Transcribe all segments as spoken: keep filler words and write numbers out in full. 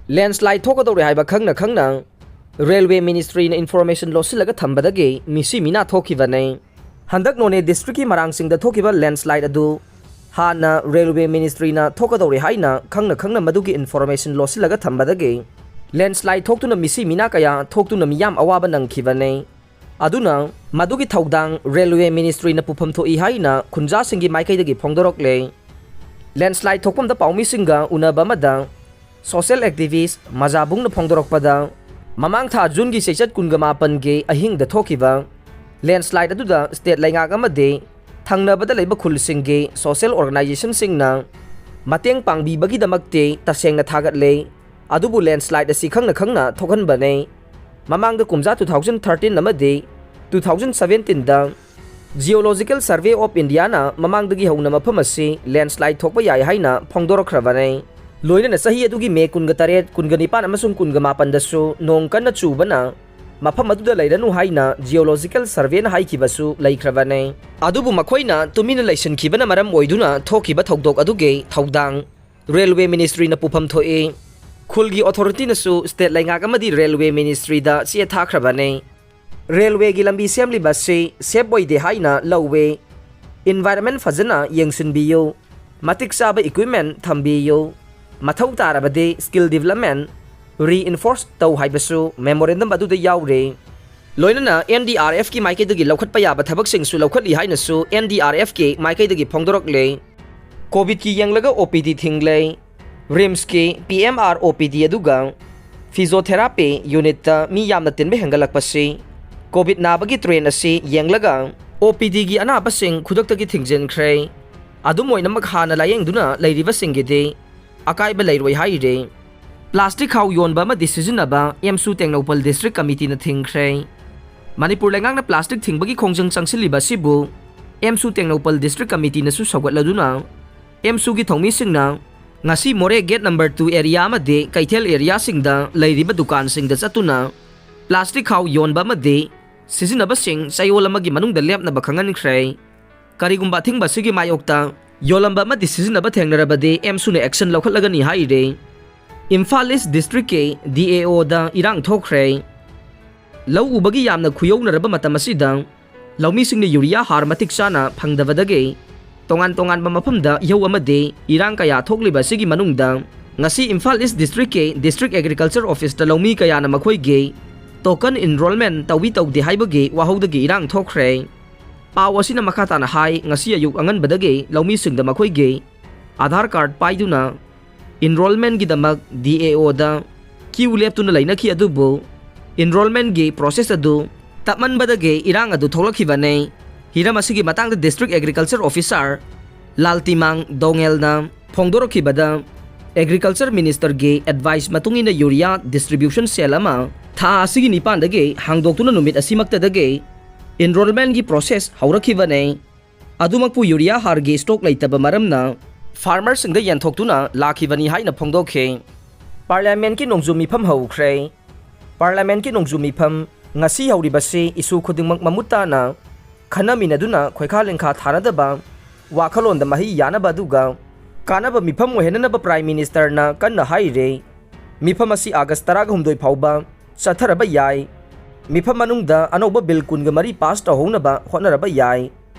Landslide ꯊꯣꯛꯀꯗꯧꯔꯦ ꯍꯥꯏꯕ ꯈꯪꯅ ꯈꯪꯅ Railway Ministryꯅ information ꯂꯣꯠꯁꯤꯜꯂꯒ ꯊꯝꯕꯗꯒꯤ ꯃꯤꯁꯤ ꯃꯤꯅꯥ ꯊꯣꯛꯈꯤꯕꯅꯤ꯫ ꯍꯟꯗꯛ ꯅꯣꯅꯦ districtꯀꯤ ꯃꯔꯥꯡꯁꯤꯡꯗ ꯊꯣꯛꯈꯤꯕ landslide ꯑꯗꯨ ꯍꯥꯟꯅ Railway Ministryꯅ ꯊꯣꯛꯀꯗꯧꯔꯦ ꯍꯥꯏꯅ ꯈꯪꯅ ꯈꯪꯅ ꯃꯗꯨꯒꯤ information ꯂꯣꯠꯁꯤꯜꯂꯒ ꯊꯝꯕꯗꯒꯤ landslide ꯊꯣꯛꯇꯨꯅ ꯃꯤꯁꯤ ꯃꯤꯅꯥ ꯀꯌꯥ ꯊꯣꯛꯇꯨꯅ ꯃꯤꯌꯥꯝ ꯑꯋꯥꯕ ꯅꯪꯈꯤꯕꯅꯤ꯫ ꯑꯗꯨꯅ ꯃꯗꯨꯒꯤ ꯊꯧꯗꯥꯡ Railway Ministryꯅ ꯄꯨꯐꯝ ꯊꯣꯛꯏ ꯍꯥꯏꯅ ꯈꯨꯟꯖꯥꯁꯤꯡꯒꯤ ꯃꯥꯏꯀꯩꯗꯒꯤ ꯐꯣꯡꯗꯣꯔꯛꯂꯦ꯫ Landslide ꯊꯣꯛꯐꯝꯗ ꯄꯥꯎꯃꯤꯁꯤꯡꯒ ꯎꯅꯕ ꯑꯃꯗ social activist ꯃꯖꯥꯕꯨꯡꯅ ꯐꯣꯡꯗꯣꯔꯛꯄꯗ, ꯃꯃꯥꯡ ꯊꯥ Juneꯒꯤ ꯆꯩꯆꯠ ꯀꯨꯟꯒ ꯃꯥꯄꯟꯒꯤ ꯑꯍꯤꯡꯗ ꯊꯣꯛꯈꯤꯕ landslide ꯑꯗꯨꯗ state ꯂꯩꯉꯥꯛ ꯑꯃꯗꯤ ꯊꯪꯅꯕꯗ ꯂꯩꯕ ꯈꯨꯜꯁꯤꯡꯒꯤ social organizationꯁꯤꯡꯅ ꯃꯇꯦꯡ ꯄꯥꯡꯕꯤꯕꯒꯤꯗꯃꯛꯇꯤ ꯇꯁꯦꯡꯅ ꯊꯥꯒꯠꯂꯦ꯫ ꯑꯗꯨꯕꯨ landslide ꯑꯁꯤ ꯈꯪꯅ ꯈꯪꯅ ꯊꯣꯛꯍꯟꯕꯅꯤ꯫ ꯃꯃꯥꯡꯗ ꯀꯨꯝꯖꯥ two thousand thirteen ꯑꯃꯗꯤ two thousand seventeenꯗ Geological Survey of Indiaꯅ ꯃꯃꯥꯡꯗꯒꯤ ꯍꯧꯅ ꯃꯐꯝ ꯑꯁꯤ landslide ꯊꯣꯛꯄ ꯌꯥꯏ ꯍꯥꯏꯅ ꯐꯣꯡꯗꯣꯔꯛꯈ꯭ꯔꯕꯅꯤ꯫ ꯂꯣꯏꯅꯅ ꯆꯍꯤ ꯑꯗꯨꯒꯤ May ꯀꯨꯟꯒ ꯇꯔꯦꯠ, ꯀꯨꯟꯒ ꯅꯤꯄꯥꯟ ꯑꯃꯁꯨꯡ ꯀꯨꯟꯒ ꯃꯥꯄꯟꯗꯁꯨ ꯅꯣꯡ ꯀꯟꯅ ꯆꯨꯕꯅ ꯃꯐꯝ ꯑꯗꯨꯗ ꯂꯩꯔꯅꯨ ꯍꯥꯏꯅ Geological Surveyꯅ ꯍꯥꯏꯈꯤꯕꯁꯨ ꯂꯩꯈ꯭ꯔꯕꯅꯤ꯫ ꯑꯗꯨꯕꯨ ꯃꯈꯣꯏꯅ ꯇꯨꯃꯤꯟꯅ ꯂꯩꯁꯤꯟꯈꯤꯕꯅ ꯃꯔꯝ ꯑꯣꯏꯗꯨꯅ ꯊꯣꯛꯈꯤꯕ ꯊꯧꯗꯣꯛ ꯑꯗꯨꯒꯤ ꯊꯧꯗꯥꯡ Railway Ministryꯅ ꯄꯨꯐꯝ ꯊꯣꯛꯏ꯫ ꯈꯨꯜꯒꯤ authorityꯅꯁꯨ state ꯂꯩꯉꯥꯛ ꯑꯃꯗꯤ Railway Ministryꯗ ꯆꯦ ꯊꯥꯈ꯭ꯔꯕꯅꯤ꯫ Railwayꯒꯤ ꯂꯝꯕꯤ ꯁꯦꯝꯂꯤꯕ ꯑꯁꯤ safe ꯑꯣꯏꯗꯦ ꯍꯥꯏꯅ ꯂꯧꯋꯤ꯫ Environment ꯐꯖꯅ ꯌꯦꯡꯁꯤꯟꯕꯤꯌꯨ꯫ ꯃꯇꯤꯛ ꯆꯥꯕ equipment ꯊꯝꯕꯤꯌꯨ꯫ ꯃꯊꯧ ꯇꯥꯔꯕꯗꯤ skill development reinforce ꯇꯧ ꯍꯥꯏꯕꯁꯨ memorandum ꯑꯗꯨꯗ ꯌꯥꯎꯔꯤ꯫ ꯂꯣꯏꯅꯅ NDRFꯀꯤ ꯃꯥꯏꯀꯩꯗꯒꯤ ꯂꯧꯈꯠꯄ ꯌꯥꯕ ꯊꯕꯛꯁꯤꯡꯁꯨ ꯂꯧꯈꯠꯂꯤ ꯍꯥꯏꯅꯁꯨ NDRFꯀꯤ ꯃꯥꯏꯀꯩꯗꯒꯤ ꯐꯣꯡꯗꯣꯔꯛꯂꯦ꯫ COVIDꯀꯤ ꯌꯦꯡꯂꯒ OPD ꯊꯤꯡꯂꯦ꯫ RIMSꯀꯤ PMR OPD ꯑꯗꯨꯒ physiotherapy unitꯇ ꯃꯤ ꯌꯥꯝꯅ ꯇꯤꯟꯕ ꯍꯦꯟꯒꯠꯂꯛꯄꯁꯤ COVID ꯅꯥꯕꯒꯤ trend ꯑꯁꯤ ꯌꯦꯡꯂꯒ OPDꯒꯤ ꯑꯅꯥꯕꯁꯤꯡ ꯈꯨꯗꯛꯇꯒꯤ ꯊꯤꯡꯖꯤꯟꯈ꯭ꯔꯦ꯫ ꯑꯗꯨꯝ ꯑꯣꯏꯅꯃꯛ, ꯍꯥꯟꯅ ꯂꯥꯌꯦꯡꯗꯨꯅ ꯂꯩꯔꯤꯕꯁꯤꯡꯒꯤꯗꯤ ꯑꯀꯥꯏꯕ ꯂꯩꯔꯣꯏ ꯍꯥꯏꯔꯤ꯫ Plastic ꯈꯥꯎ ꯌꯣꯟꯕ ꯑꯃꯗꯤ ꯁꯤꯖꯤꯟꯅꯕ ꯑꯦꯝꯁꯨ ꯇꯦꯡꯅꯧꯄꯜ District Committeeꯅ ꯊꯤꯡꯈ꯭ꯔꯦ꯫ ꯃꯅꯤꯄꯨꯔ ꯂꯩꯉꯥꯛꯅ plastic ꯊꯤꯡꯕꯒꯤ ꯈꯣꯡꯖꯪ ꯆꯪꯁꯤꯜꯂꯤꯕ ꯑꯁꯤꯕꯨ ꯑꯦꯝꯁꯨ ꯇꯦꯡꯅꯧꯄꯜ District Committeeꯅꯁꯨ ꯁꯧꯒꯠꯂꯗꯨꯅ ꯑꯦꯝꯁꯨꯒꯤ ꯊꯧꯃꯤꯁꯤꯡꯅ ꯉꯁꯤ ꯃꯣꯔꯦ gate number two area ꯑꯃꯗꯤ ꯀꯩꯊꯦꯜ areaꯁꯤꯡꯗ ꯂꯩꯔꯤꯕ ꯗꯨꯀꯥꯟꯁꯤꯡꯗ ꯆꯠꯇꯨꯅ plastic ꯈꯥꯎ ꯌꯣꯟꯕ ꯑꯃꯗꯤ ꯁꯤꯖꯤꯟꯅꯕꯁꯤꯡ ꯆꯌꯣꯜ ꯑꯃꯒꯤ ꯃꯅꯨꯡꯗ ꯂꯦꯞꯅꯕ ꯈꯪꯍꯟꯈ꯭ꯔꯦ꯫ ꯀꯔꯤꯒꯨꯝꯕ ꯑꯊꯤꯡꯕ ꯑꯁꯤꯒꯤ ꯃꯥꯌꯣꯛꯇ ꯌꯣꯜꯂꯝꯕ ꯑꯃꯗꯤ ꯁꯤꯖꯤꯟꯅꯕ ꯊꯦꯡꯅꯔꯕꯗꯤ ꯑꯦꯝꯁꯨꯅ action ꯂꯧꯈꯠꯂꯒꯅꯤ ꯍꯥꯏꯔꯤ꯫ ꯏꯝꯐꯥꯜ ꯏꯁ ꯗꯤꯁꯇ꯭ꯔꯤꯛꯀꯤ ꯗꯤ ꯑꯦ ꯑꯣꯗ ꯏꯔꯥꯡ ꯊꯣꯛꯈ꯭ꯔꯦ꯫ ꯂꯧ ꯎꯕꯒꯤ ꯌꯥꯝꯅ ꯈꯨꯌꯧꯅꯔꯕ ꯃꯇꯝ ꯑꯁꯤꯗ ꯂꯧꯃꯤꯁꯤꯡꯅ ꯌꯨꯔꯤꯌꯥ ꯍꯥꯔ ꯃꯇꯤꯛ ꯆꯥꯅ ꯐꯪꯗꯕꯗꯒꯤ ꯇꯣꯉꯥꯟ ꯇꯣꯉꯥꯟꯕ ꯃꯐꯝꯗ ꯏꯍꯧ ꯑꯃꯗꯤ ꯏꯔꯥꯡ ꯀꯌꯥ ꯊꯣꯛꯂꯤꯕ ꯑꯁꯤꯒꯤ ꯃꯅꯨꯡꯗ ꯉꯁꯤ ꯏꯝꯐꯥꯜ ꯏꯁ ꯗꯤꯁꯇ꯭ꯔꯤꯛꯀꯤ ꯗꯤꯁꯇ꯭ꯔꯤꯛ ꯑꯦꯒ꯭ꯔꯤꯀꯜꯆꯔ ꯑꯣꯐꯤꯁꯇ ꯂꯧꯃꯤ ꯀꯌꯥꯅ ꯃꯈꯣꯏꯒꯤ ꯇꯣꯀꯟ ꯏꯟꯔꯣꯜꯃꯦꯟ ꯇꯧꯏ ꯇꯧꯗꯦ ꯍꯥꯏꯕꯒꯤ ꯋꯥꯍꯧꯗꯒꯤ ꯏꯔꯥꯡ ꯊꯣꯛꯈ꯭ꯔꯦ꯫ ꯄꯥꯎ ꯑꯁꯤꯅ ꯃꯈꯥ ꯇꯥꯅ ꯍꯥꯏ, ꯉꯁꯤ ꯑꯌꯨꯛ ꯑꯉꯟꯕꯗꯒꯤ ꯂꯧꯃꯤꯁꯤꯡꯗ ꯃꯈꯣꯏꯒꯤ ꯑꯥꯙꯥꯔ ꯀꯥꯔꯗ ꯄꯥꯏꯗꯨꯅ ꯏꯟꯔꯣꯜꯃꯦꯟꯒꯤꯗꯃꯛ ꯗꯤ ꯑꯦ ꯑꯣꯗ ꯀ꯭ꯌꯨ ꯂꯦꯞꯇꯨꯅ ꯂꯩꯅꯈꯤ, ꯑꯗꯨꯕꯨ ꯏꯟꯔꯣꯜꯃꯦꯟꯒꯤ ꯄ꯭ꯔꯣꯁꯦꯁ ꯑꯗꯨ ꯇꯞꯃꯟꯕꯗꯒꯤ ꯏꯔꯥꯡ ꯑꯗꯨ ꯊꯣꯛꯂꯛꯈꯤꯕꯅꯤ꯫ ꯍꯤꯔꯝ ꯑꯁꯤꯒꯤ ꯃꯇꯥꯡꯗ ꯗꯤꯁꯇ꯭ꯔꯤꯛ ꯑꯦꯒ꯭ꯔꯤꯀꯜꯆꯔ ꯑꯣꯐꯤꯁꯥꯔ ꯂꯥꯜꯇꯤꯃꯥꯡ ꯗꯣꯉꯦꯜꯅ ꯐꯣꯡꯗꯣꯔꯛꯈꯤꯕꯗ, ꯑꯦꯒ꯭ꯔꯤꯀꯜꯆꯔ ꯃꯤꯅꯤꯁꯇꯔꯒꯤ ꯑꯦꯗꯚꯥꯏꯁ ꯃꯇꯨꯡ ꯏꯟꯅ ꯌꯨꯔꯤꯌꯥ ꯗꯤꯁꯇ꯭ꯔꯤꯕ꯭ꯌꯨꯁꯟ ꯁꯦꯜ ꯑꯃ ꯊꯥ ꯑꯁꯤꯒꯤ ꯅꯤꯄꯥꯟꯗꯒꯤ ꯍꯥꯡꯗꯣꯛꯇꯨꯅ ꯅꯨꯃꯤꯠ ꯑꯁꯤꯃꯛꯇꯗꯒꯤ ꯏꯟꯔꯣꯜꯃꯦꯟꯒꯤ ꯄ꯭ꯔꯣꯁꯦꯁ ꯍꯧꯔꯛꯈꯤꯕꯅꯤ꯫ ꯑꯗꯨꯃꯛꯄꯨ ꯌꯨꯔꯤꯌꯥ ꯍꯥꯔꯒꯤ ꯁ꯭ꯇꯣꯛ ꯂꯩꯇꯕ ꯃꯔꯝꯅ ꯐꯥꯔꯃꯔꯁꯤꯡꯗ ꯌꯦꯟꯊꯣꯛꯇꯨꯅ ꯂꯥꯛꯈꯤꯕꯅꯤ ꯍꯥꯏꯅ ꯐꯣꯡꯗꯣꯛꯈꯤ꯫ ꯄꯥꯔꯂꯤꯌꯥꯃꯦꯟꯠꯀꯤ ꯅꯣꯡꯖꯨ ꯃꯤꯐꯝ ꯍꯧꯈ꯭ꯔꯦ꯫ ꯄꯥꯔꯂꯤꯌꯥꯃꯦꯟꯠꯀꯤ ꯅꯣꯡꯖꯨ ꯃꯤꯐꯝ ꯉꯁꯤ ꯍꯧꯔꯤꯕꯁꯤ ꯏꯁꯨ ꯈꯨꯗꯤꯡꯃꯛ ꯃꯃꯨꯠ ꯇꯥꯅ ꯈꯟꯅꯃꯤꯟꯅꯗꯨꯅ ꯈꯣꯏꯈꯥ ꯂꯦꯡꯈꯥ ꯊꯥꯅꯗꯕ, ꯋꯥꯈꯜꯂꯣꯟꯗ ꯃꯍꯩ ꯌꯥꯅꯕ ꯑꯗꯨꯒ ꯀꯥꯟꯅꯕ ꯃꯤꯐꯝ ꯑꯣꯏꯍꯟꯅꯅꯕ ꯄ꯭ꯔꯥꯏꯝ ꯃꯤꯅꯤꯁꯇꯔꯅ ꯀꯟꯅ ꯍꯥꯏꯔꯤ꯫ ꯃꯤꯐꯝ ꯑꯁꯤ ꯑꯥꯒꯁ ꯇꯔꯥꯍꯨꯝꯗꯣꯏ ꯐꯥꯎꯕ ꯆꯠꯊꯔꯕ ꯌꯥꯏ꯫ ꯃꯤꯐꯝ ꯃꯅꯨꯡꯗ ꯑꯅꯧꯕ ꯕꯤꯜ ꯀꯨꯟꯒ ꯃꯔꯤ ꯄꯥꯁ ꯇꯧꯍꯧꯅꯕ ꯍꯣꯠꯅꯔꯕ ꯌꯥꯏ꯫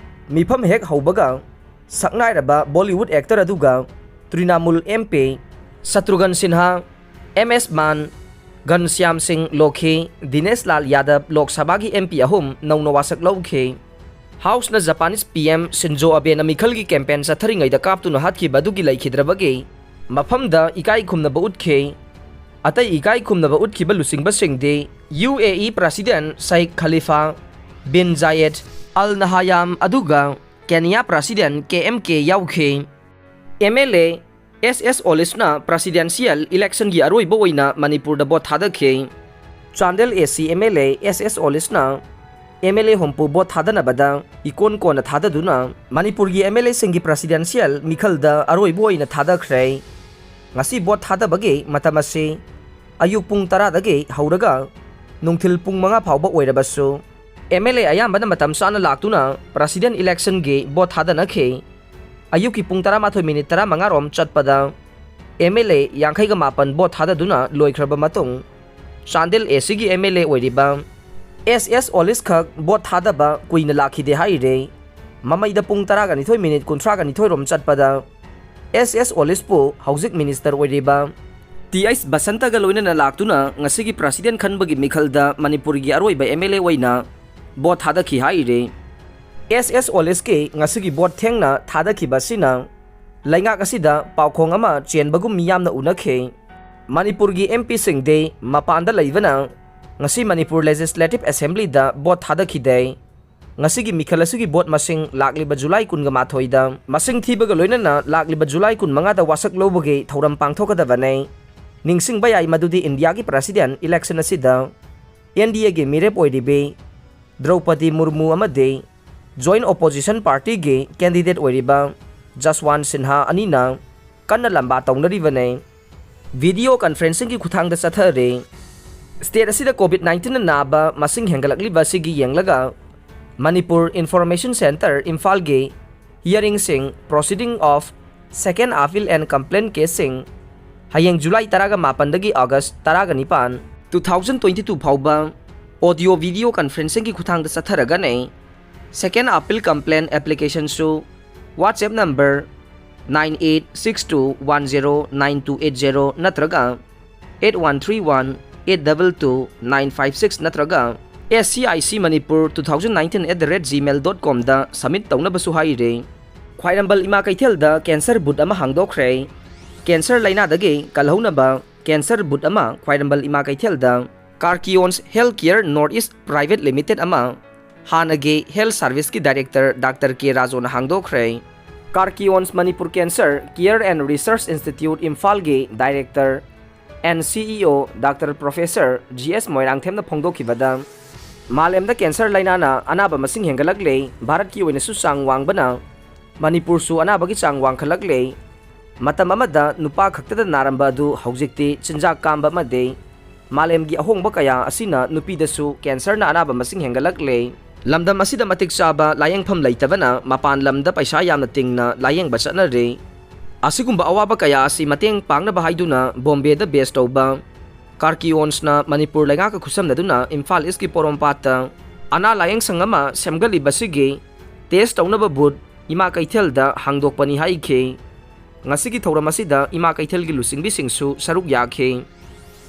ꯃꯤꯐꯝ ꯍꯦꯛ ꯍꯧꯕꯒ ꯁꯛꯅꯥꯏꯔꯕ ꯕꯣꯂꯤꯋꯨꯗ ꯑꯦꯛꯇꯔ ꯑꯗꯨꯒ Trinamool M P ꯁꯇ꯭ꯔꯨꯒꯟ Sinha, M ꯑꯦꯁ ꯃꯥꯟ, ꯘꯟꯁ꯭ꯌꯥꯝ ꯁꯤꯡ ꯂꯣꯈꯤ, ꯗꯤꯅꯦꯁ ꯂꯥꯜ ꯌꯥꯗꯕ ꯂꯣꯛ ꯁꯚꯥꯒꯤ ꯑꯦꯝ ꯄꯤ ꯑꯍꯨꯝ ꯅꯧꯅ ꯋꯥꯁꯛ ꯂꯧꯈꯤ꯫ ꯍꯥꯎꯁꯅ ꯖꯄꯥꯅꯤꯁ ꯄꯤ ꯑꯦꯝ ꯁꯤꯟꯖꯣ ꯑꯕꯦꯅ ꯃꯤꯈꯜꯒꯤ ꯀꯦꯝꯄꯦꯟ ꯆꯠꯊꯔꯤꯉꯩꯗ ꯀꯥꯞꯇꯨꯅ ꯍꯥꯠꯈꯤꯕ ꯑꯗꯨꯒꯤ ꯂꯩꯈꯤꯗ꯭ꯔꯕꯒꯤ ꯃꯐꯝꯗ ꯏꯀꯥꯏ ꯈꯨꯝꯅꯕ ꯎꯠꯈꯤ꯫ ꯑꯇꯩ ꯏꯀꯥꯏ ꯈꯨꯝꯅꯕ ꯎꯠꯈꯤꯕ ꯂꯨꯆꯤꯡꯕꯁꯤꯡꯗꯤ ꯌꯨ ꯑꯦ ꯏ ꯄ꯭ꯔꯁꯤꯗꯦꯟ ꯁꯩꯈ ꯈꯂꯤꯐꯥ ꯕꯤꯟ ꯖꯥꯌꯦꯗ ꯑꯜ ꯅꯍꯥꯌꯥꯝ ꯑꯗꯨꯒ ꯀꯦꯅꯤꯌꯥ ꯄ꯭ꯔꯁꯤꯗꯦꯟ ꯀꯦ ꯑꯦꯝ ꯀꯦ ꯌꯥꯎꯈꯤ꯫ M L A S S ꯑꯣꯂꯤꯁꯅ ꯄ꯭ꯔꯁꯤꯗꯦꯟꯁꯤꯌꯦꯜ ꯏꯂꯦꯛꯁꯟꯒꯤ ꯑꯔꯣꯏꯕ ꯑꯣꯏꯅ ꯃꯅꯤꯄꯨꯔꯗ vote ꯊꯥꯗꯈꯤ꯫ Chandel A C M L A S S ꯑꯣꯂꯤꯁꯅ ꯑꯦꯝ ꯑꯦꯜ ꯑꯦ ꯍꯨꯝꯐꯨ ꯚꯣꯠ ꯊꯥꯗꯅꯕꯗ ꯏꯀꯣꯟ ꯀꯣꯟꯅ ꯊꯥꯗꯗꯨꯅ ꯃꯅꯤꯄꯨꯔꯒꯤ ꯑꯦꯝ ꯑꯦꯜ ꯑꯦꯁꯤꯡꯒꯤ ꯄ꯭ꯔꯁꯤꯗꯦꯟꯁꯤꯌꯦꯜ ꯃꯤꯈꯜꯗ ꯑꯔꯣꯏꯕ ꯑꯣꯏꯅ ꯊꯥꯗꯈ꯭ꯔꯦ꯫ ꯉꯁꯤ ꯚꯣꯠ ꯊꯥꯗꯕꯒꯤ ꯃꯇꯝ ꯑꯁꯤ ꯑꯌꯨꯛ ꯄꯨꯡ ꯇꯔꯥꯗꯒꯤ ꯍꯧꯔꯒ ꯅꯨꯡꯊꯤꯜ ꯄꯨꯡ ꯃꯉꯥ ꯐꯥꯎꯕ ꯑꯣꯏꯔꯕꯁꯨ, ꯑꯦꯝ ꯑꯦꯜ ꯑꯦ ꯑꯌꯥꯝꯕꯅ ꯃꯇꯝ ꯆꯥꯅ ꯂꯥꯛꯇꯨꯅ ꯄ꯭ꯔꯁꯤꯗꯦꯟ ꯏꯂꯦꯛꯁꯟꯒꯤ ꯚꯣꯠ ꯊꯥꯗꯅꯈꯤ꯫ ꯑꯌꯨꯛꯀꯤ ꯄꯨꯡ ꯇꯔꯥꯃꯥꯊꯣꯏ ꯃꯤꯅꯤꯠ ꯇꯔꯥꯃꯉꯥ ꯔꯣꯝ ꯆꯠꯄꯗ ꯑꯦꯝ ꯑꯦꯜ ꯑꯦ ꯌꯥꯡꯈꯩꯒ ꯃꯥꯄꯟ ꯚꯣꯠ ꯊꯥꯗꯗꯨꯅ ꯂꯣꯏꯈ꯭ꯔꯕ ꯃꯇꯨꯡ, ꯆꯥꯟꯗꯦꯜ ꯑꯦ ꯁꯤꯒꯤ ꯑꯦꯝ ꯑꯦꯜ ꯑꯦ ꯑꯣꯏꯔꯤꯕ ꯑꯦꯁ ꯑꯦꯁ ꯑꯣꯂꯤꯁ ꯈꯛ ꯚꯣꯠ ꯊꯥꯗꯕ ꯀꯨꯏꯅ ꯂꯥꯛꯈꯤꯗꯦ ꯍꯥꯏꯔꯦ꯫ ꯃꯃꯩꯗ ꯄꯨꯡ ꯇꯔꯥꯒ ꯅꯤꯊꯣꯏ ꯃꯤꯅꯤꯠ ꯀꯨꯟꯊ꯭ꯔꯥꯒ ꯅꯤꯊꯣꯏ ꯔꯣꯝ ꯆꯠꯄꯗ ꯑꯦꯁ ꯑꯦꯁ ꯑꯣꯂꯤꯁꯄꯨ ꯍꯧꯖꯤꯛ ꯃꯤꯅꯤꯁꯇꯔ ꯑꯣꯏꯔꯤꯕ ꯇꯤ ꯑꯩꯆ ꯕꯁꯟꯇꯒ ꯂꯣꯏꯅꯅ ꯂꯥꯛꯇꯨꯅ ꯉꯁꯤꯒꯤ ꯄ꯭ꯔꯁꯤꯗꯦꯟ ꯈꯟꯕꯒꯤ ꯃꯤꯈꯜꯗ ꯃꯅꯤꯄꯨꯔꯒꯤ ꯑꯔꯣꯏꯕ ꯑꯦꯝ ꯑꯦꯜ ꯑꯦ ꯑꯣꯏꯅ ꯚꯣꯠ ꯊꯥꯗꯈꯤ ꯍꯥꯏꯔꯦ꯫ ꯑꯦꯁ ꯑꯦꯁ ꯑꯣꯂꯤꯁꯀꯤ ꯉꯁꯤꯒꯤ ꯚꯣꯠ ꯊꯦꯡꯅ ꯊꯥꯗꯈꯤꯕ ꯑꯁꯤꯅ ꯂꯩꯉꯥꯛ ꯑꯁꯤꯗ ꯄꯥꯎꯈꯣꯡ ꯑꯃ ꯆꯦꯟꯕꯒꯨꯝ ꯃꯤꯌꯥꯝꯅ ꯎꯅꯈꯤ꯫ ꯃꯅꯤꯄꯨꯔꯒꯤ ꯑꯦꯝ ꯄꯤꯁꯤꯡꯗꯤ ꯃꯄꯥꯟꯗ ꯂꯩꯕꯅ ꯉꯁꯤ ꯃꯅꯤꯄꯨꯔ ꯂꯦꯖꯤꯁꯂꯦꯇꯤꯚ ꯑꯦꯁꯦꯝꯕ꯭ꯂꯤꯗ ꯚꯣꯠ ꯊꯥꯗꯈꯤꯗꯦ꯫ ꯉꯁꯤꯒꯤ ꯃꯤꯈꯜ ꯑꯁꯤꯒꯤ ꯚꯣꯠ ꯃꯁꯤꯡ ꯂꯥꯛꯂꯤꯕ ꯖꯨꯂꯥꯏ ꯀꯨꯟꯒ ꯃꯥꯊꯣꯏꯗ ꯃꯁꯤꯡ ꯊꯤꯕꯒ ꯂꯣꯏꯅꯅ ꯂꯥꯛꯂꯤꯕ ꯖꯨꯂꯥꯏ ꯀꯨꯟꯃꯉꯥꯗ ꯋꯥꯁꯛ ꯂꯧꯕꯒꯤ ꯊꯧꯔꯝ ꯄꯥꯡꯊꯣꯛꯀꯗꯕꯅꯤ꯫ ꯅꯤꯡꯁꯤꯡꯕ ꯌꯥꯏ ꯃꯗꯨꯗꯤ ꯏꯟꯗꯤꯌꯥꯒꯤ ꯄ꯭ꯔꯁꯤꯗꯦꯟ ꯏꯂꯦꯛꯁꯟ ꯑꯁꯤꯗ ꯑꯦꯟ ꯗꯤ ꯑꯦꯒꯤ ꯃꯤꯔꯦꯞ ꯑꯣꯏꯔꯤꯕꯤ ꯗ꯭ꯔꯧꯄꯗꯤ ꯃꯨꯔꯃꯨ ꯑꯃꯗꯤ ꯖꯣꯏꯟ ꯑꯣꯄꯣꯖꯤꯁꯟ ꯄꯥꯔꯇꯤꯒꯤ ꯀꯦꯟꯗꯤꯗꯦꯠ ꯑꯣꯏꯔꯤꯕ ꯖꯁꯋꯥꯟ ꯁꯤꯟꯍꯥ ꯑꯅꯤꯅ ꯀꯟꯅ ꯂꯝꯕꯥ ꯇꯧꯅꯔꯤꯕꯅꯤ꯫ ꯚꯤꯗꯤꯑꯣ ꯀꯟꯐꯔꯦꯟꯁꯤꯡꯒꯤ ꯈꯨꯠꯊꯥꯡꯗ ꯆꯠꯊꯔꯦ꯫ ꯁ꯭ꯇꯦꯠ ꯑꯁꯤꯗ ꯀꯣꯚꯤꯗ ꯅꯥꯏꯟꯇꯤꯟꯅ ꯅꯥꯕ ꯃꯁꯤꯡ ꯍꯦꯟꯒꯠꯂꯛꯂꯤꯕ ꯑꯁꯤꯒꯤ ꯌꯦꯡꯂꯒ ꯃꯅꯤꯄꯨꯔ ꯏꯟꯐꯣꯔꯃꯦꯁꯟ ꯁꯦꯟꯇꯔ ꯏꯝꯐꯥꯜꯒꯤ hearingꯁꯤꯡ, proceeding of second appeal and complaint caseꯁꯤꯡ ꯍꯌꯦꯡ ꯖꯨꯂꯥꯏ ꯇꯔꯥꯒ ꯃꯥꯄꯟꯗꯒꯤ ꯑꯥꯒꯁ ꯇꯔꯥꯒ ꯅꯤꯄꯥꯟ, two thousand twenty two ꯐꯥꯎꯕ audio video conferencingꯒꯤ ꯈꯨꯠꯊꯥꯡꯗ ꯆꯠꯊꯔꯒꯅꯤ꯫ Second appeal complaint applicationꯁꯨ WhatsApp number nine eight six two one zero nine two eight zero ꯅꯠꯇ꯭ꯔꯒ eight one three one eight double two nine five six ꯅꯠꯇ꯭ꯔꯒ S C I C Manipur two thousand nineteen at the rate gmail dot comꯗ submit ꯇꯧꯅꯕꯁꯨ ꯍꯥꯏꯔꯤ꯫ ꯈ꯭ꯋꯥꯏꯔꯝꯕꯟ ꯏꯃꯥ ꯀꯩꯊꯦꯜꯗ cancer booth ꯑꯃ ꯍꯥꯡꯗꯣꯛꯈ꯭ꯔꯦ꯫ Cancer ꯂꯥꯏꯅꯥꯗꯒꯤ ꯀꯜꯍꯧꯅꯕ cancer booth ꯑꯃ ꯈ꯭ꯋꯥꯏꯔꯝꯕꯟ ꯏꯃꯥ ꯀꯩꯊꯦꯜꯗ Carcions Health Care North East Private Limited ꯑꯃ ꯍꯥꯟꯅꯒꯤ Health Serviceꯀꯤ Director Doctor K ꯔꯥꯖꯣꯅ ꯍꯥꯡꯗꯣꯛꯈ꯭ꯔꯦ꯫ Carcions Manipur Cancer Care and Research Institute ꯏꯝꯐꯥꯜꯒꯤ Director and C E O Doctor Professor G S ꯃꯣꯏꯔꯥꯡꯊꯦꯝꯅ ꯐꯣꯡꯗꯣꯛꯈꯤꯕꯗ, ꯃꯥꯂꯦꯝꯗ cancer ꯂꯥꯏꯅꯥꯅ ꯑꯅꯥꯕ ꯃꯁꯤꯡ ꯍꯦꯟꯒꯠꯂꯛꯂꯦ, ꯚꯥꯔꯠꯀꯤ ꯑꯣꯏꯅꯁꯨ ꯆꯥꯡ ꯋꯥꯡꯕꯅ ꯃꯅꯤꯄꯨꯔꯁꯨ ꯑꯅꯥꯕꯒꯤ ꯆꯥꯡ ꯋꯥꯡꯈꯠꯂꯛꯂꯦ꯫ ꯃꯇꯝ ꯑꯃꯗ ꯅꯨꯄꯥ ꯈꯛꯇꯗ ꯅꯥꯔꯝꯕ ꯑꯗꯨ ꯍꯧꯖꯤꯛꯇꯤ ꯆꯤꯟꯖꯥꯛ ꯀꯥꯝꯕ ꯑꯃꯗꯤ ꯃꯥꯂꯦꯝꯒꯤ ꯑꯍꯣꯡꯕ ꯀꯌꯥ ꯑꯁꯤꯅ ꯅꯨꯄꯤꯗꯁꯨ cancerꯅ ꯑꯅꯥꯕ ꯃꯁꯤꯡ ꯍꯦꯟꯒꯠꯂꯛꯂꯦ꯫ ꯂꯝꯗꯝ ꯑꯁꯤꯗ ꯃꯇꯤꯛ ꯆꯥꯕ ꯂꯥꯌꯦꯡꯐꯝ ꯂꯩꯇꯕꯅ ꯃꯄꯥꯟ ꯂꯝꯗ ꯄꯩꯁꯥ ꯌꯥꯝꯅ ꯇꯤꯡꯅ ꯂꯥꯌꯦꯡꯕ ꯆꯠꯅꯔꯤ꯫ ꯑꯁꯤꯒꯨꯝꯕ ꯑꯋꯥꯕ ꯀꯌꯥ ꯑꯁꯤ ꯃꯇꯦꯡ ꯄꯥꯡꯅꯕ ꯍꯥꯏꯗꯨꯅ ꯕꯣꯝꯕꯦꯗ ꯕꯦꯁ ꯇꯧꯕ ꯀꯥꯔꯀꯤꯌꯣꯟꯁꯅ ꯃꯅꯤꯄꯨꯔ ꯂꯩꯉꯥꯛꯀ ꯈꯨꯠꯁꯝꯅꯗꯨꯅ ꯏꯝꯐꯥꯜ ꯏꯁꯀꯤ ꯄꯣꯔꯣꯝꯄꯥꯠꯇ ꯑꯅꯥ ꯂꯥꯌꯦꯡ ꯁꯪ ꯑꯃ ꯁꯦꯝꯒꯠꯂꯤꯕꯁꯤꯒꯤ ꯇꯦꯁ ꯇꯧꯅꯕ ꯕꯨꯠ ꯏꯃꯥ ꯀꯩꯊꯦꯜꯗ ꯍꯥꯡꯗꯣꯛꯄꯅꯤ ꯍꯥꯏꯈꯤ꯫ ꯉꯁꯤꯒꯤ ꯊꯧꯔꯝ ꯑꯁꯤꯗ ꯏꯃꯥ ꯀꯩꯊꯦꯜꯒꯤ ꯂꯨꯆꯤꯡꯕꯤꯁꯤꯡꯁꯨ ꯁꯔꯨꯛ ꯌꯥꯈꯤ꯫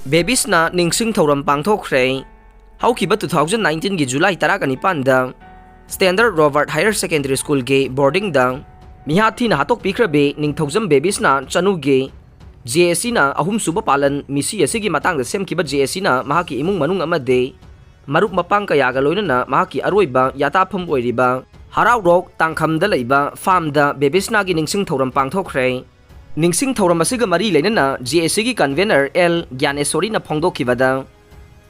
ꯕꯦꯕꯤꯁꯅ ꯅꯤꯡꯁꯤꯡ ꯊꯧꯔꯝ ꯄꯥꯡꯊꯣꯛꯈ꯭ꯔꯦ꯫ ꯍꯧꯈꯤꯕ two thousand nineteenꯒꯤ ꯖꯨꯂꯥꯏ ꯇꯔꯥꯒ ꯅꯤꯄꯥꯟꯗ ꯁ꯭ꯇꯦꯟꯗꯔꯠ ꯔꯣꯕꯥꯔꯠ ꯍꯥꯌꯔ ꯁꯦꯀꯦꯟꯗꯔꯤ ꯁ꯭ꯀꯨꯜꯒꯤ ꯕꯣꯔꯗꯤꯡꯗ ꯃꯤꯍꯥꯠ ꯊꯤꯅ ꯍꯥꯠꯇꯣꯛꯄꯤꯈ꯭ꯔꯕꯤ ꯅꯤꯡꯊꯧꯖꯝ ꯕꯦꯕꯤꯁꯅ ꯆꯅꯨꯒꯤ ꯖꯦ ꯑꯦ ꯁꯤꯅ ꯑꯍꯨꯝꯁꯨꯕ ꯄꯥꯂꯟ ꯃꯤꯁꯤ ꯑꯁꯤꯒꯤ ꯃꯇꯥꯡꯗ ꯁꯦꯝꯈꯤꯕ ꯖꯦ ꯑꯦ ꯁꯤꯅ ꯃꯍꯥꯛꯀꯤ ꯏꯃꯨꯡ ꯃꯅꯨꯡ ꯑꯃꯗꯤ ꯃꯔꯨꯞ ꯃꯄꯥꯡ ꯀꯌꯥꯒ ꯂꯣꯏꯅꯅ ꯃꯍꯥꯛꯀꯤ ꯑꯔꯣꯏꯕ ꯌꯥꯇꯥꯐꯝ ꯑꯣꯏꯔꯤꯕ ꯍꯔꯥꯎꯔꯣꯛ ꯇꯥꯡꯈꯝꯗ ꯂꯩꯕ ꯐꯥꯝꯗ ꯕꯦꯕꯤꯁꯅꯥꯒꯤ ꯅꯤꯡꯁꯤꯡ ꯊꯧꯔꯝ ꯄꯥꯡꯊꯣꯛꯈ꯭ꯔꯦ꯫ ꯅꯤꯡꯁꯤꯡ ꯊꯧꯔꯝ ꯑꯁꯤꯒ ꯃꯔꯤ ꯂꯩꯅꯅ ꯖꯦ ꯑꯦ ꯁꯤꯒꯤ ꯀꯟꯚꯦꯅꯔ ꯑꯦꯜ ꯒ꯭ꯌꯥꯅꯦꯁꯣꯔꯤꯅ ꯐꯣꯡꯗꯣꯛꯈꯤꯕꯗ,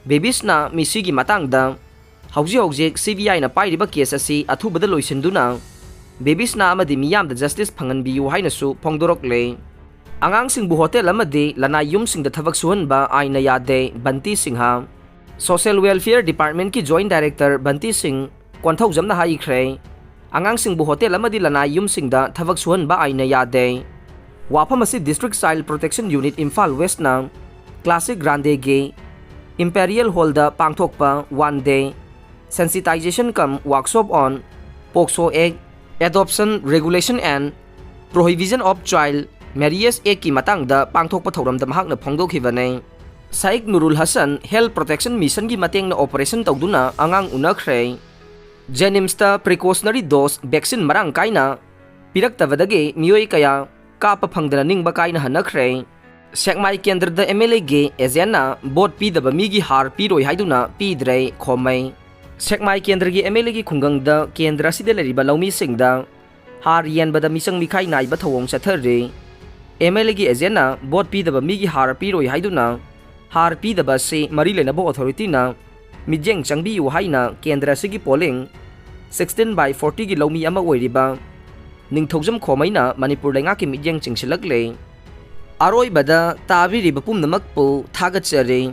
ꯕꯦꯕꯤꯁꯅꯥ ꯃꯤꯁꯤꯒꯤ ꯃꯇꯥꯡꯗ ꯍꯧꯖꯤꯛ ꯍꯧꯖꯤꯛ ꯁꯤ ꯕꯤ ꯑꯥꯏꯅ ꯄꯥꯏꯔꯤꯕ ꯀꯦꯁ ꯑꯁꯤ ꯑꯊꯨꯕꯗ ꯂꯣꯏꯁꯤꯟꯗꯨꯅ ꯕꯦꯕꯤꯁꯅꯥ ꯑꯃꯗꯤ ꯃꯤꯌꯥꯝꯗ ꯖꯁꯇꯤꯁ ꯐꯪꯍꯟꯕꯤꯌꯨ ꯍꯥꯏꯅꯁꯨ ꯐꯣꯡꯗꯣꯔꯛꯂꯦ꯫ ꯑꯉꯥꯡꯁꯤꯡꯕꯨ ꯍꯣꯇꯦꯜ ꯑꯃꯗꯤ ꯂꯅꯥꯏ ꯌꯨꯝꯁꯤꯡꯗ ꯊꯕꯛ ꯁꯨꯍꯟꯕ ꯑꯥꯏꯟꯅ ꯌꯥꯗꯦ, ꯕꯟꯇꯤ ꯁꯤꯡꯍ꯫ ꯁꯣꯁꯤꯌꯦꯜ ꯋꯦꯜꯐꯤꯌꯔ ꯗꯤꯄꯥꯔꯠꯃꯦꯟꯠꯀꯤ ꯖꯣꯏꯟꯠ ꯗꯥꯏꯔꯦꯛꯇꯔ ꯕꯟꯇꯤ ꯁꯤꯡ ꯀꯣꯟꯊꯧꯖꯝꯅ ꯍꯥꯏꯈ꯭ꯔꯦ, ꯑꯉꯥꯡꯁꯤꯡꯕꯨ ꯍꯣꯇꯦꯜ ꯑꯃꯗꯤ ꯂꯅꯥꯏ ꯌꯨꯝꯁꯤꯡꯗ ꯊꯕꯛ ꯁꯨꯍꯟꯕ ꯑꯥꯏꯟꯅ ꯌꯥꯗꯦ꯫ ꯋꯥꯐꯝ ꯑꯁꯤ district child protection unit Imphal ꯋꯦꯁ꯭ꯠꯅ ꯀ꯭ꯂꯥꯁꯤꯛ ꯒ꯭ꯔꯥꯟꯗꯦꯒꯤ ꯏꯝꯄꯦꯔꯤꯌꯦꯜ ꯍꯣꯜꯗ ꯄꯥꯡꯊꯣꯛꯄ one day sensitization cum workshop on POCSO Act, Adoption Regulation and Prohibition of Child Marriage Actꯀꯤ ꯃꯇꯥꯡꯗ ꯄꯥꯡꯊꯣꯛꯄ ꯊꯧꯔꯝꯗ ꯃꯍꯥꯛꯅ ꯐꯣꯡꯗꯣꯛꯈꯤꯕꯅꯤ꯫ ꯁꯥꯏꯛ ꯅꯨꯔꯨꯜ ꯍꯁꯟ ꯍꯦꯜꯊ ꯄ꯭ꯔꯣꯇꯦꯛꯁꯟ ꯃꯤꯁꯟꯒꯤ ꯃꯇꯦꯡꯅ ꯑꯣꯄꯔꯦꯁꯟ ꯇꯧꯗꯨꯅ ꯑꯉꯥꯡ ꯎꯅꯈ꯭ꯔꯦ꯫ ꯖꯦꯅꯤꯝꯁꯇ ꯄ꯭ꯔꯤꯀꯣꯁꯅꯔꯤ ꯗꯣꯁ ꯚꯦꯛꯁꯤꯟ ꯃꯔꯥꯡ ꯀꯥꯏꯅ ꯄꯤꯔꯛꯇꯕꯗꯒꯤ ꯃꯤꯑꯣꯏ ꯀꯌꯥ ꯀꯥꯞꯄ ꯐꯪꯗꯅ ꯅꯤꯡꯕ ꯀꯥꯏꯅ ꯍꯟꯅꯈ꯭ꯔꯦ꯫ ꯁꯦꯛꯃꯥꯏ ꯀꯦꯟꯗ꯭ꯔꯗ ꯑꯦꯝ ꯑꯦꯜ ꯑꯦꯒꯤ ꯑꯦꯖꯦꯟꯠꯅ ꯚꯣꯠ ꯄꯤꯗꯕ ꯃꯤꯒꯤ ꯍꯥꯔ ꯄꯤꯔꯣꯏ ꯍꯥꯏꯗꯨꯅ ꯄꯤꯗ꯭ꯔꯦ, ꯈꯣꯝꯃꯩ꯫ ꯁꯦꯛꯃꯥꯏ ꯀꯦꯟꯗ꯭ꯔꯒꯤ ꯑꯦꯝ ꯑꯦꯜ ꯑꯦꯒꯤ ꯈꯨꯡꯒꯪꯗ ꯀꯦꯟꯗ꯭ꯔ ꯑꯁꯤꯗ ꯂꯩꯔꯤꯕ ꯂꯧꯃꯤꯁꯤꯡꯗ ꯍꯥꯔ ꯌꯦꯟꯕꯗ ꯃꯤꯆꯪ ꯃꯤꯈꯥꯏ ꯅꯥꯏꯕ ꯊꯧꯑꯣꯡ ꯆꯠꯊꯔꯤ꯫ ꯑꯦꯝ ꯑꯦꯜ ꯑꯦꯒꯤ ꯑꯦꯖꯦꯟꯠꯅ ꯚꯣꯠ ꯄꯤꯗꯕ ꯃꯤꯒꯤ ꯍꯥꯔ ꯄꯤꯔꯣꯏ ꯍꯥꯏꯗꯨꯅ ꯍꯥꯔ ꯄꯤꯗꯕ ꯑꯁꯤ ꯃꯔꯤ ꯂꯩꯅꯕ ꯑꯣꯊꯣꯔꯤꯇꯤꯅ ꯃꯤꯠꯌꯦꯡ ꯆꯪꯕꯤꯌꯨ ꯍꯥꯏꯅ ꯀꯦꯟꯗ꯭ꯔ ꯑꯁꯤꯒꯤ ꯄꯣꯂꯤꯡ sixteen by fortyꯒꯤ ꯂꯧꯃꯤ ꯑꯃ ꯑꯣꯏꯔꯤꯕ ꯅꯤꯡꯊꯧꯖꯝ ꯈꯣꯃꯩꯅ ꯃꯅꯤꯄꯨꯔ ꯂꯩꯉꯥꯛꯀꯤ ꯃꯤꯠꯌꯦꯡ ꯆꯤꯡꯁꯤꯜꯂꯛꯂꯦ꯫ ꯑꯔꯣꯏꯕꯗ ꯇꯥꯕꯤꯔꯤꯕ ꯄꯨꯝꯅꯃꯛꯄꯨ ꯊꯥꯒꯠꯆꯔꯤ꯫